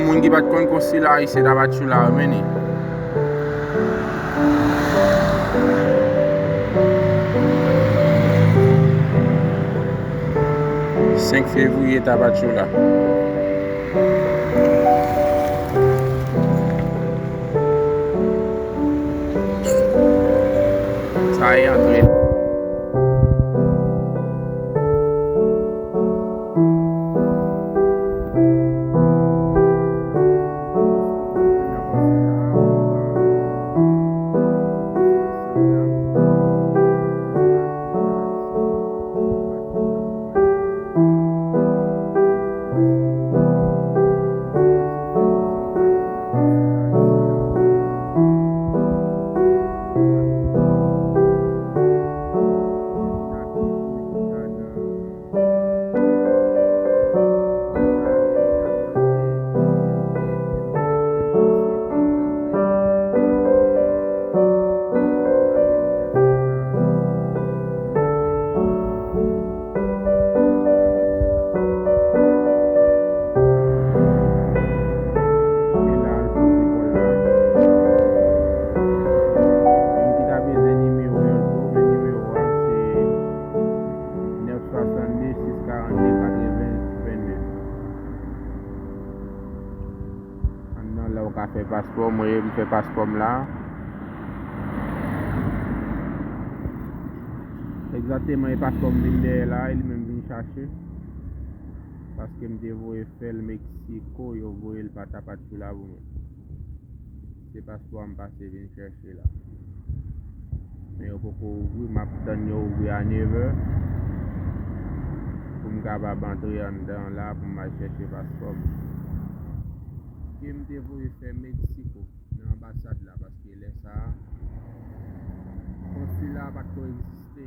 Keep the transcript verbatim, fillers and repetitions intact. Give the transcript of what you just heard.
Moun ki pa t konn konsila ayisyen Tapachula yo, men ni. Senk fevriye, Tapachula. Sa e antre. Moun ki ta bezwen nimewo yo tou, men nimewo a se nèf swasannde sis karannde katreven vennde. Anndan la ou ka fè paspò, mwen m fè paspò m la. Egzakteman, e paspò m vin dèyè la, e li menm vin chache. Paske m te voye fè l Meksiko, yo voye l pa Tapachula pou mwen. Se paspò a m pase vin chèche la. Men yo poko ouvri, m ap tann yo ouvri a nevè pou m kapab antre anndan la pou m al chèche paspò m. Ke m te voye fè Meksiko nan anbasad la, paske lè sa a, konsila a pa t ko egziste.